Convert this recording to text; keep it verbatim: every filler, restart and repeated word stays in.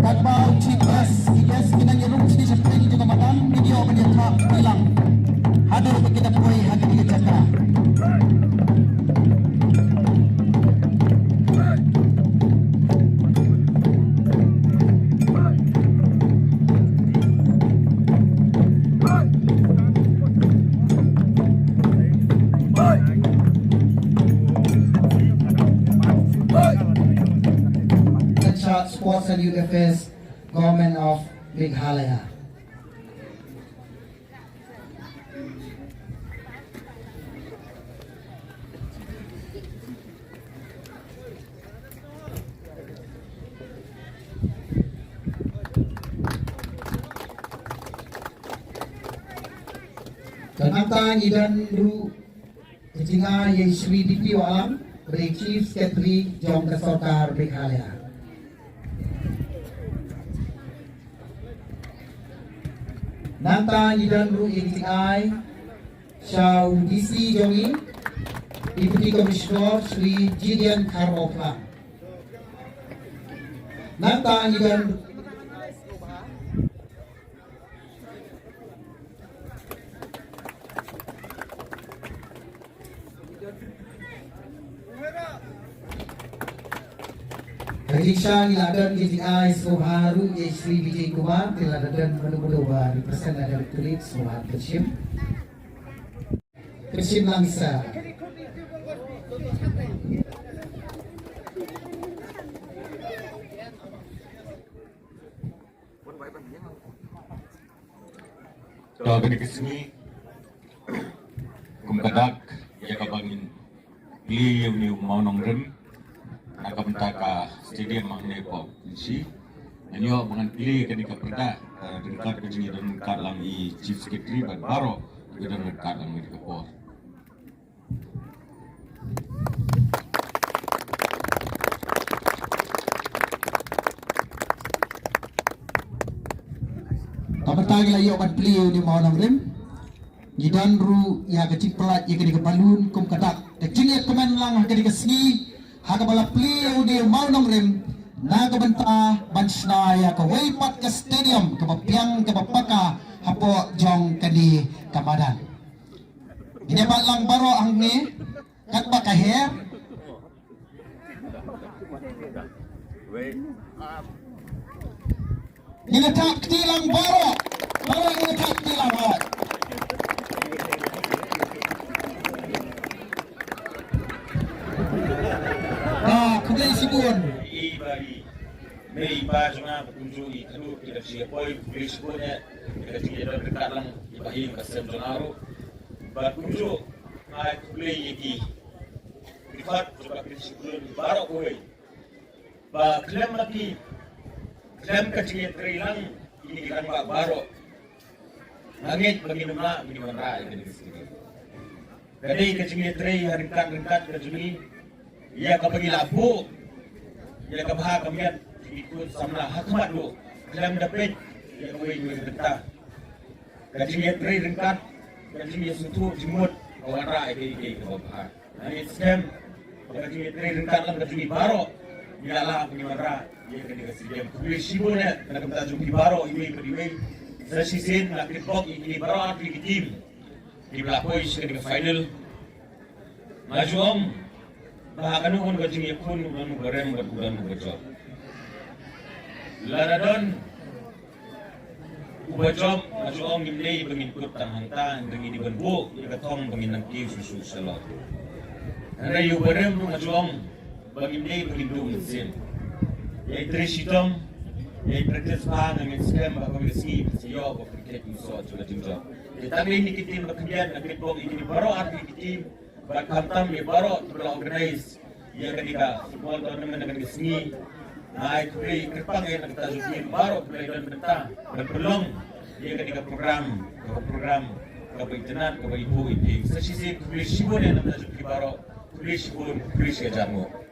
Katba u chief guest, ki guest ki nang ïaroh sha ki shatei jong ka madan, ki dei ban ïatrei bilang. Haduh ba ki da poi ha kane ka jaka. Sports and Youth Affairs, Government of Meghalaya. Te nangta ngi don ruh ka jingai ïa i Shri D P Wahlang, uba dei Chief Secretary jong ka Sorkar Meghalaya. Nangta ngi don ruh ïa ka jingai sha u D C jong ngi, Deputy Commissioner Shri Gideon Kharmawphlang. Nangta ngi don Ka jingshisha ngi la don ka jingai sngewbha ruh ïa i Shri Vijay Kumar, te lada don mano mano ba represent na Directorate sngewbha pynshim. Pynshim lang sa. To, kane ka sngi kum ka dak ïa kaba ngin plie ïa une u mawnongrim na ka bynta ka stadium hangne hapoh Kynshi. Ngan ïoh ba ngan plie kane ka pyrda, eh, ryngkat ka jingïadon ryngkat lang i Chief Secretary bad baroh kiba don ryngkat lang ha kane ka por. Ka bynta ngi la ïoh ban plie ïa une u mawnongrim. Ngi don ruh ïa ka jingpyllait ïa kane ka balloon kum ka dak. Ka jingïakmen lang ha kane ka sngi ha kaba la plie ïa une u mawnongrim na ka bynta ban shna ïa kawei pat ka stadium kaba biang kaba paka hapoh jong kane ka madan. Ngin ïa bat lang baroh hangne katba ka her. Ngin ïa thap kti lang baroh. Baroh ngin ïa thap kti lang baroh. Ah, khublei shibun. Mei i pa jong nga ba kumjuh i khadduh ki da shu ïa poi, khublei shibun ïa ka jingïadon ryngkat lang i Bah Ïing Bah Sem jong nga ruh. Bad kumjuh nga ai khublei ïa ki, ki khot jong ka Kynshi Khlun baroh kawei. Ba khlem ma ki, khlem ka jingïatrei lang ïa ki rangbah baroh, nga ngeit ba ngin ym lah ban wanrah ïa kane ka sngi. Ka dei ka jingïatrei ha ryngkat ryngkat ka jong ngi ïa kaba ngi la buh ïa ka bha ka miat jong ki khun samla ha khmat ruh, khlem da peit ïa kawei kawei ka bynta. Ka jingïatrei ryngkat, ka jingïasngewthuh jingmut ka wanrah ïa kaei kaei kaba bha. Nga ngeit skhem ba ka jingïatrei ryngkat lang ka jong ngi baroh, ngi la lah ban wanrah ïa kane ka stadium. Khublei shibun eh na ka bynta jong phi baroh iwei pa iwei. Sa shisien nga kitbok ïa kine baroh artylli ki team kiba la poi sha kane ka final. Nga ju ong ba ha kano kano ka jingïakhun u don uba rem bad u don uba jop. Lada don uba jop, nga ju ong ngim dei ba ngin kut tang hangta, hynrei ngin dei ban buh ïa ka thong ba ngin nang kiew shuh shuh shalor. Hynrei ïa uba rem ruh nga ju ong ba ngim dei ba ngin duh mynsiem. Ïa i trei shitom, ïa i practice bha, nga ngeit skhem ba ha kawei ka sngi phin sa ïoh ba phin khet mynsiem jong ka jingjop. Te tang ïa kine ki team ba khyndiat nga kitbok ïa kine baroh artylli ki team. Bad khamtam ïa baroh kiba la organise ïa kane ka football tournament ha kane ka sngi. Nga ai khublei kyrpang ïa kata ka jong ki baroh kiba la don bynta ban pynlong ïa kane ka program, ka program Kaba itynnad, kaba ibuh iphi. Sa shisien khublei shibun ïa na bynta jong phi baroh. Khublei shibun, khublei shi hajar nguh.